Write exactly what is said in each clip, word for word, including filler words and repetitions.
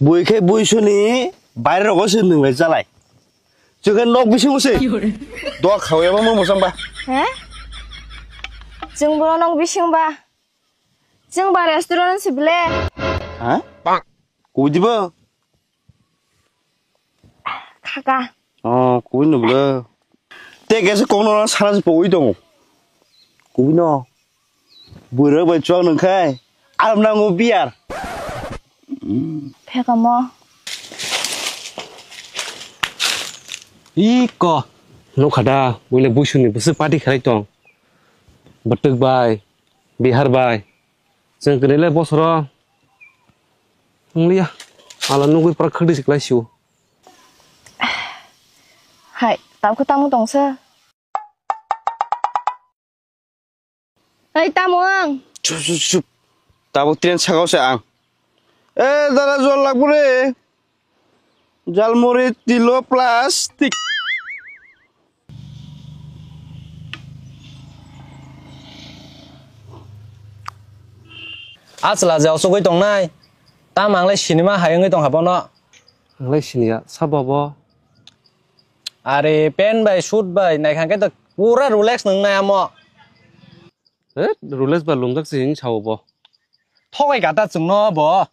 Bui khe bui suni baire rogo se nung lai chalai. Chwng khe nok bisingo se. Dok khawi ama mo mosang ba. He? Chwng boro nok bising ba. Chwng ba restaurant se bile. Ha? Kudibo? Khaka. Oh, kuwi no bwle. Te kesa kokno sana se pogwi tongo. Kuwi no. Bwrwi bai chwng nung khai. Aram nango beer. Phekamo. Iko. Nukha da, buile buisuni bwswk party khlai tong. Bwtwk bai, Bihar bai. Chwng kwrwi le bosoro. Wngliya. Ala nugwi pura khwdwi se klai sio. Hai, tabukhe tamo tongsa? Hai, tamo ang? Chup, chup, chup. Tabuk train sakao se ang. Eh, dada, jol lagbo re. Jalmuri tilo plastic. Achla je osogwi tongnai. Tam anglai sinima hai wngwi tongkha bono. Anglai siniya, sabo bo? Are pen bai, suit bai, naikha khe to pura Rolex nung nai amo. Eh, Rolex ba lungjak se hing sao bo. Thogai kata chwngno bo.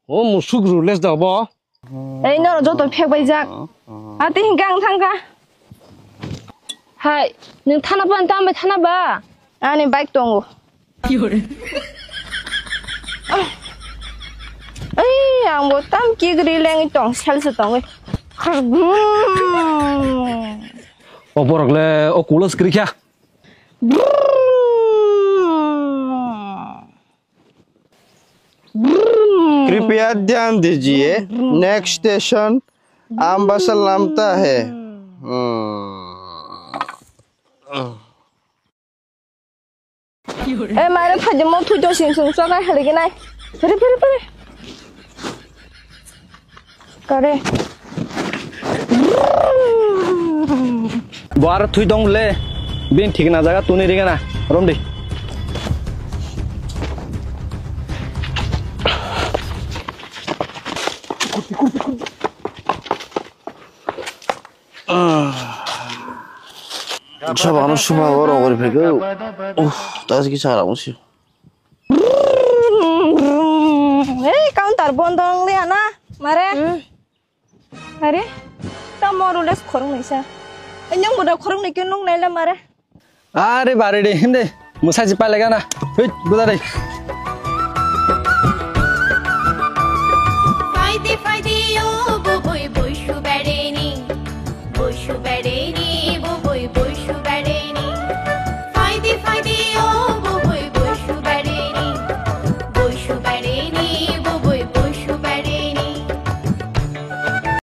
O musuk Rolex da bo. Ei, norok joto phek bai jak. Ati hingke ang thangkha. Hai, nwng thana ba, tamo thana ba? Ani bike tongo. Ei, ang bo tam kigri lengwi tong, sel se tongwi. O borok le o kulo skri kha. कृपया ध्यान दीजिए, next station Ambassa लामता है। E mare phaidi mo thui to sing sung chok hai hali gini. Pere pere pere. Kare. Bo aro thui tong le. Bin thik na jaga tuni ringa na. Rom di. Sabano suma oro ori phego. Uff, ta siki sara musi. Ei, counter bondo wng liya na, mare? Hmm. Are, tamo Rolex khoroknwi sa. Ei, nwng bo da khoroknwi khe nwng naila mare? Are, bare de, hinde, musa si pale gana. Hei, buda de. Faidi, faidi, o boboi, boisu bedeni, boisu bedeni,